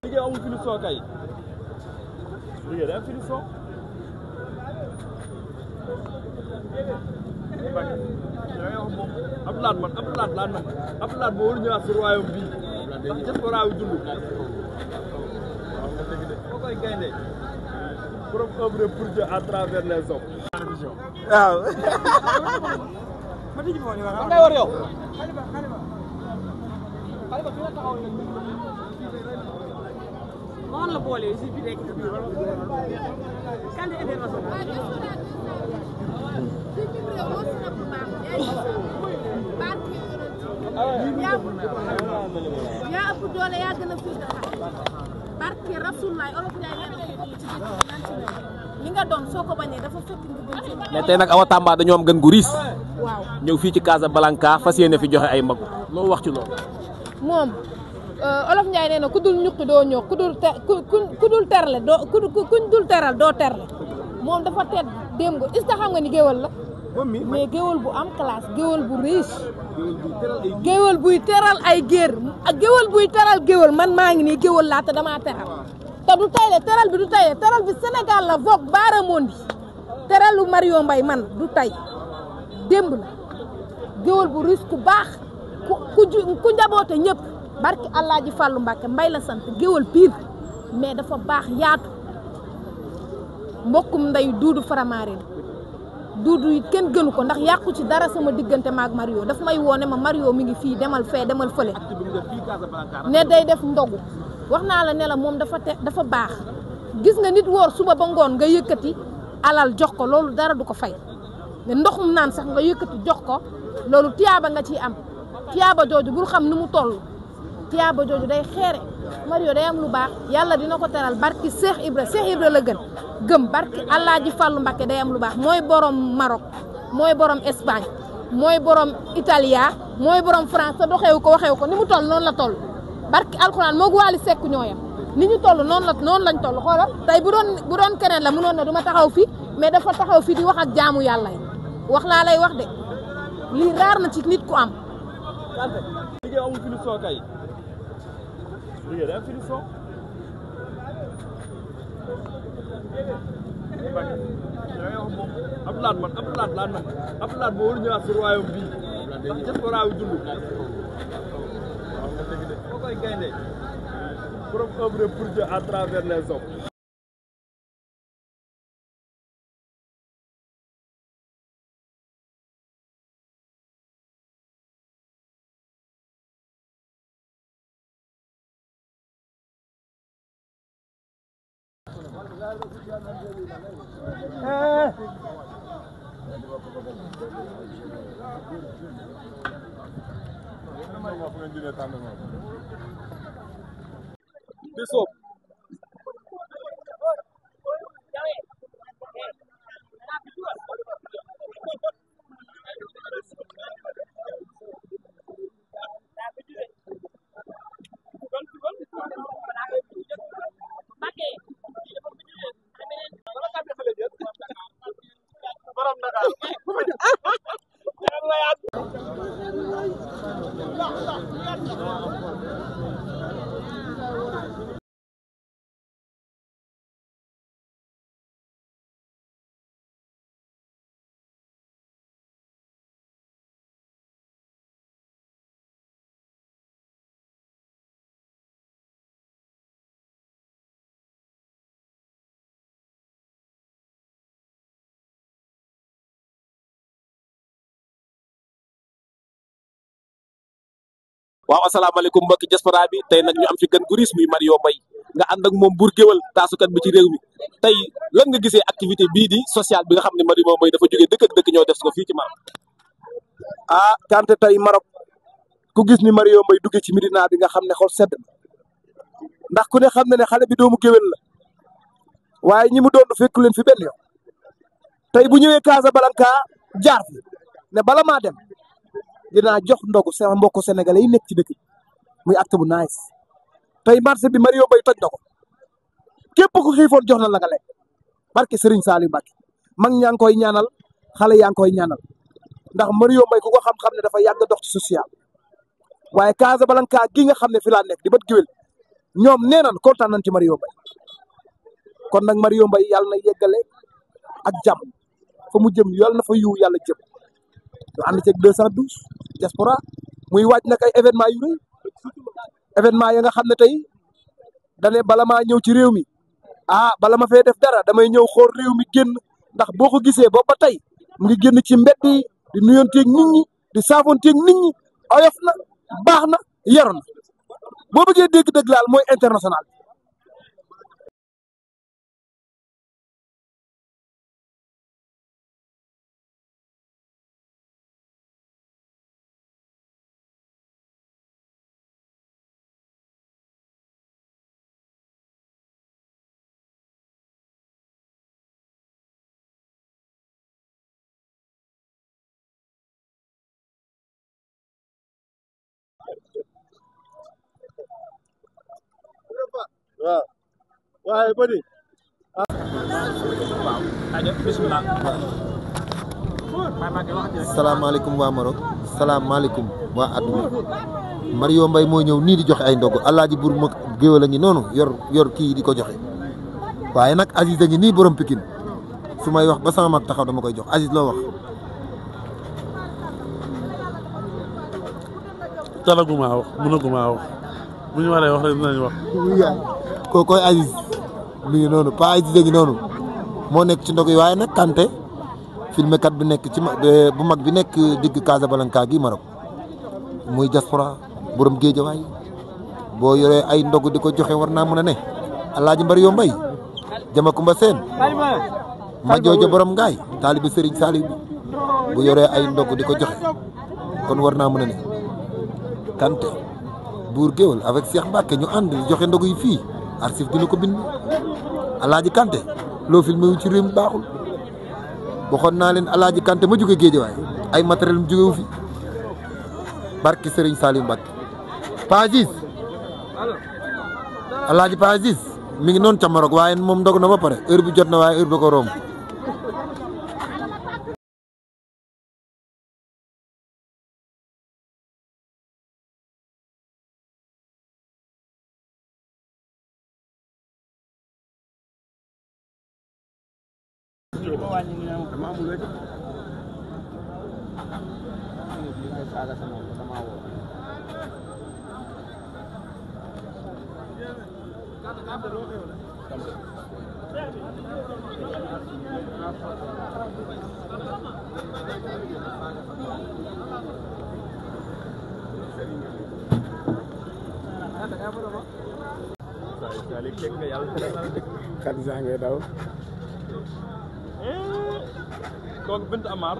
liggéey amul finition kay liggéey day am finition Abdoulaye moo war a ñëwaat si royaume bi ndax diaspora yu dund foo koy gaynde pour œuvrer pour Dieu à travers les hommes waaw ngay war yow on la boole si bi rek candidat international yaa ëpp doole yaa gën a fi barke Rasulullah olof Njaay nee ci li nga doon soo ko bañee dafa fekk nga gën mais tey nag Awa Tamba dañoo am gën gu riis waaw ñëw fii ci Casablanca fas yéene fi joxe ay mag loolu wax ci loolu moom olof Njaay nee na ku dul ñuqi doo ñëw ku dul terle doo kuñ dul teral doo terle moom dafa tedd démb est-ce que xam nga ni géwal la mais géwal bu am classe géwal bu riche géwal buy teral ay géer ak géwal buy teral géwal man maa ngi nii géwal laa te damaa teral te du tayle teral bi du tayle teral bi Sénégal la vogue baaramondi teralu Mario Mbaye man du tay démb la géwal bu riche ku baax ku njaboote ñëpp barki Alaaji Fàllu Mbàkke Mbay la sant géwal piir mais dafa baax yaatu mbokkum nday duudu faramarin duudu it kenn gënu ko ndax yàqu ci dara sama diggante maag Mario daf may woone ma Mario mi ngi fii demal fee demal fële ne day def ndogu wax naa la ne la moom dafa baax gis nga nit woor suba ba ngoon nga yëkkati alal jox ko loolu dara du ko fay ne ndoxum naan sax nga yëkkati jox ko loolu tiyaaba nga ciy am tiyaaba jooju bul xam nu mu toll tiyaaba jooju day xeere Mario day am lu baax yàlla dina ko teral barki Cheikh Ibra la gëm barki Alaaji Fàllu Mbàkke day am lu baax mooy borom Maroc mooy borom Espagne mooy borom Italia mooy borom France te doxewu ko waxewu ko ni mu toll noonu la toll barki alxuraan moo Waly Seck ñooyam ni ñu toll noonu lañ toll xoolal tey bu doon keneen la mënoon na du ma taxaw fi mais dafa taxaw fi di wax ak jaamu yàlla yi wax laa lay wax de lii raar na ci nit ku am liggéey amul finition kay liggéey day am finition Abdoulaye moo war a ñëwaat si royaume bi ndax diaspora yu dund foo koy gaynde pour œuvrer pour Dieu à travers les hommes Bishop waaw asalaamaaleykum mbokki diaspora bi tey nag ñu am fi gën gu riis muy Mario Mbaye nga ànd ak moom buur géwal taasukat bi ci réew mi tey lan nga gisee activité bii di social bi nga xam ne Mario Mbaye dafa jógee dëkk ak dëkk ñoo def ko fii ci Maroc. ah kante tey Maroc ku gis ni Mario Mbaye duggee ci Médina bi nga xam ne xol sedd ndax ku ne xam ne xale bi doomu géwél la waaye ñi mu doon fekku leen fi benn yoon tey bu ñëwee Casablanca jaar fi ne bala maa dem dinaa jox ndogu sama mbokku sénégalais yi nekk ci dëkk muy acte bu nice tey marché bi Mario Mbaye toj na ko képp ku xiifoon jox na la nga lekk barke Serigne Saliou Mbacké mag ñaa ngi koy ñaanal xale yaa ngi koy ñaanal ndax Mario Mbaye ku ko xam-xam ne dafa yàgg dox ci social waaye Casablanca gi nga xam ne fi laa nekk di bët géwél ñoom nee nañ kontaan nañ ci Mario Mbaye kon nag Mario Mbaye yàlla na yeggale ak jàmm fa mu jëm yàlla na fa yiw yàlla jëm ñu ànd ceeg 212 diaspora muy waaj nag ay événement yu rëy événement ya nga xam ne tey dane bala maa ñëw ci réew mi bala ma fee def dara damay ñëw xool réew mi génn ndax boo ko gisee boobu ba tey mu ngi génn ci mbedd yi di nuyonteeg nit ñi di saafonteeg nit ñi oyof na baax na yaru na boo bëggee dégg dëgg laal mooy international. waaw waaye bëri salaamaaleykum waa Maroc salaamaaleykum waa adduna Mario Mbaye moo ñëw nii di joxe ay ndogu Alaaji Buur mag géwél a ngi noonu yor kii di ko joxe waaye nag Aziz a ngi nii borom Pikine su may wax ba sama mag taxaw dama koy jox Aziz loo wax talaguma wax mënaguma wax bu ñu waree wax rek dinañ wax kookoy Aziz mi ngi noonu pa Aziz a ngi noonu moo nekk ci ndog yi waaye nag Kanté filmé kat bi nekk ci bu mag bi nekk digg Casablanca gi Maroc muy diaspora borom géejawaay boo yoree ay ndog di ko joxe war naa mën a ne Alaaji Mario Mbaye jama kumba seen ma joojo borom ngaay taalibi Serigne Saliou bu yoree ay ndog di ko joxe kon war naa mën a ne Kanté buur géwël avec Cheikh Mbacke ñu ànd joxe ndog yi fii archive dina ko bind Alaaji Kanté loo filmé wu ci réew mi baaxul waxoon naa leen Alaaji Kanté ma jóge géejawaay ay matériel mu jógewu fi barki Serigne Saliou Mbacke Pa Aziz Alaaji Pa Aziz mi ngi noonu ca Maroc waaye moom ndog na ba pare heure bi jot na waaye heure ba ko romb Khadija ngay daw kooku Bint Amar